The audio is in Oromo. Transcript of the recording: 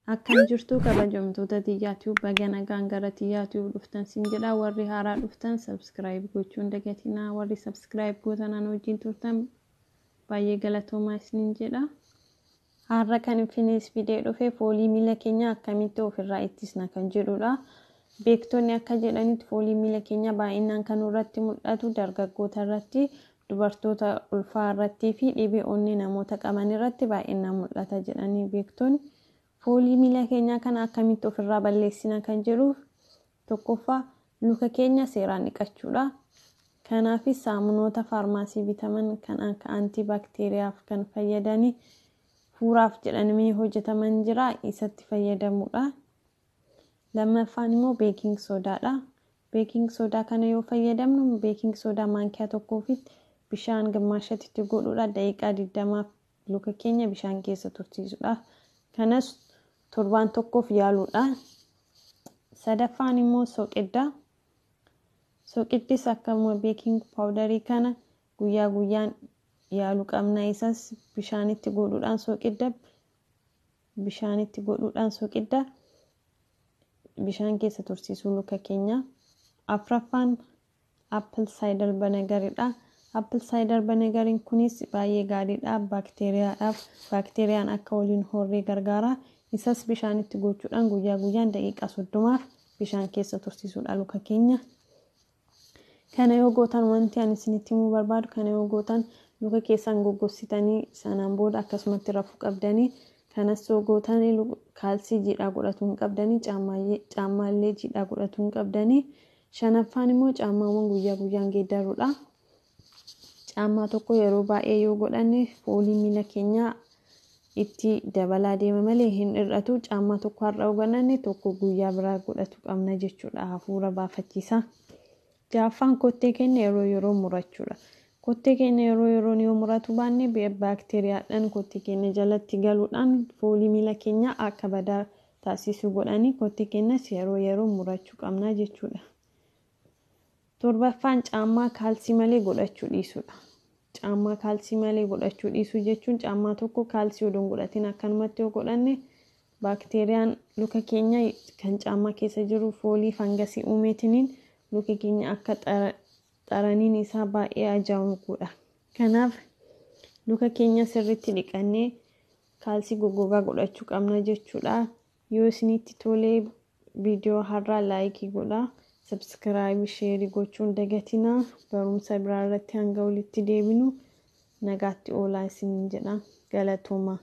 Akkam jirtu kabajamtoota Tiyyaa baga nagaan gara Tiyyaa dhuftan siin jedha. Warri haaraa dhuftan subscribe gochuun dagatinaa, warri subscribe gootan ana wajjin turtan baay'ee galatoomaa isiniin jedha. Har'a kan Infinis fidee dhufe foolii miila keenyaa akkamitti ofirraa ittisna kan jedhudha. Beektonni akka jedhanitti foolii miila keenyaa baay'inaan kan irratti mul'atu dargaggoota irratti, dubartoota ulfaa irrattii fi dhibee onnee namoota qaban irratti baay'inaan mul'ata jedhanii beektonni. Foolii miila keenyaa kana akkamitti ofirraa balleessina kan jedhuuf, tokkoffaa luka keenya seeraan dhiqachuudha. Kanaafis saamunoota faarmaasii bitaman kan akka antibaakteeriyaaf kan fayyadanii fuuraaf jedhamee hojjetaman jira, isatti fayyadamuudha. Lammaffaan immoo baking sodaadha. Baking sodaa kana yoo fayyadamnu, baking sodaa maankiyaa tokkoo fi bishaan gimmaashatti godhuudha. Daqiiqaa 20f luka keenya bishaan keessa tursiisuudha. Kanas torbaan tokkoof yaaluudha. Sadaffaan immoo soqidda. Soqiddis akkuma baking powderii kana guyyaa guyyaan yaaluu qabna. Isas bishaanitti godhuudhaan, soqidda bishaanitti godhuudhaan, soqidda bishaan keessa tursiisuu luka keenya. Afraffaan apple cider vinegaridha. Apple cider vinegariin kunis baay'ee gaariidha. Baakteeriyaadhaaf, baakteeriyaan akka waliin horree gargaara. Isas bishaanitti gochuudhaan guyyaa guyyaan daqiiqaa 30f bishaan keessa tursiisuudha luka keenya. Kana yoo gootan, wanti ani isinitti himuu barbaadu, kana yoo gootan luka keessan goggogsitanii sanaan booda akkasumatti rafuu qabdanii. Kanas yoo gootan kaalsii jiidhaa godhatuu hin qabdanii, caammaallee jiidhaa godhatuu hin qabdanii. Shanaffaan immoo caammaawwan guyyaa guyyaan geeddaruudha. Caammaa tokko yeroo baay'ee yoo godhanne foolii miila keenyaa itti dabalaa deema malee hin hir'atu. Caammaa tokko har'a yoo godhanne, tokko guyyaa biraa godhatu qabna jechuudha. Hafuura baafachiisa. Ja'affaan kottee keenya yeroo yeroo murachuudha. Kottee keenya yeroo yeroon yoo muratu baanne, baakteeriyaadhaan kottee keenya jalatti galuudhaan foolii miila keenyaa akka badaa taasisuu godhanii, kottee keenyas yeroo yeroo murachuu qabna jechuudha. Torbaffaan caammaa kaalsii malee godhachuu dhiisuudha. Caammaa kaalsii malee godhachuu dhiisuu jechuun, caammaa tokko kaalsii odoo hin godhatin akkanumatti yoo godhanne, baakteeriyaan luka keenya kan caammaa keessa jiru foolii fangasii uumeetiniin luka keenya akka xaraniin isaa baay'ee ajaa'u godha. Kanaaf luka keenya sirriitti dhiqannee kaalsii goggogaa godhachuu qabna jechuudha. Yoo isinitti tolee viidiyoo har'aa like godhaa. Subscribe, share gochuun dagatinaa. Barumsa biraa irratti hanga walitti deebinu nagaatti oolaa isiniin jedha. Galatooma.